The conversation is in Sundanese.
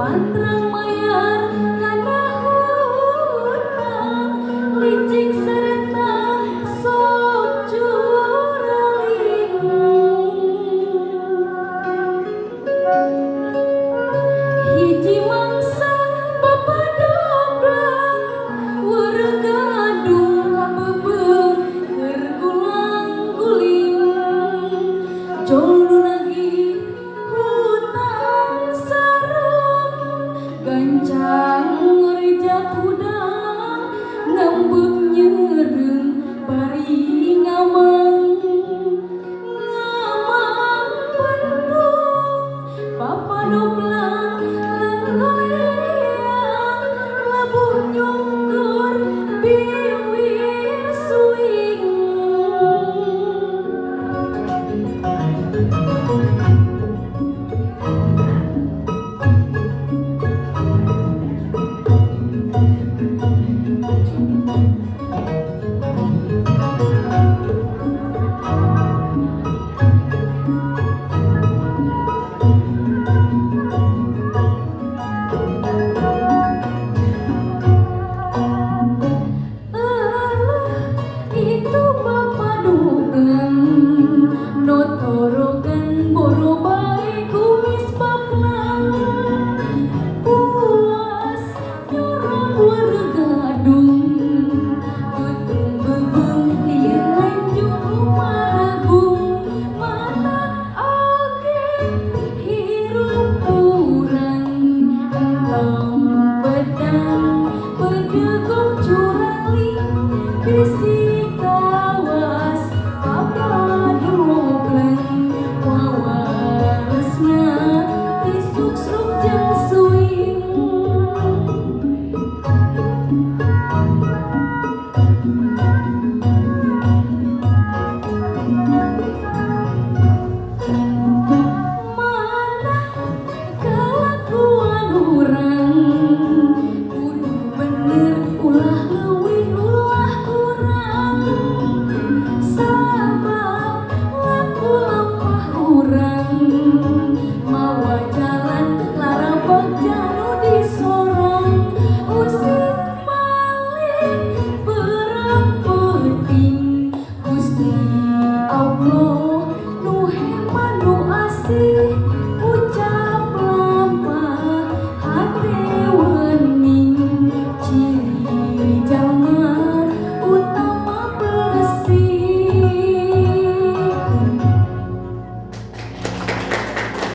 Pantrang mayar kana hutang, licik serta sok curaling. Hiji mangsa Bapa Doblang, weureu gadung kabebeung keur gulang-guling. Jol nu nagih hutang sareng gancang ngorejat hudang, ngambek nyeureum bari ngamang. Ngamang bendung Bapa Doblang lengoleang, labuh nyungkur biwir suing. Alah, itu Bapa Doblang, notorogan boro bae kumis paplang. Puas nyorong weureu gadung, beuteung beubeung lieur lanjung lumaragung. Matak oge hirup urang entong bedang bedegong curaling, bisi kawas Papa Doblang. Wawaresna ti suksruk jeung suing.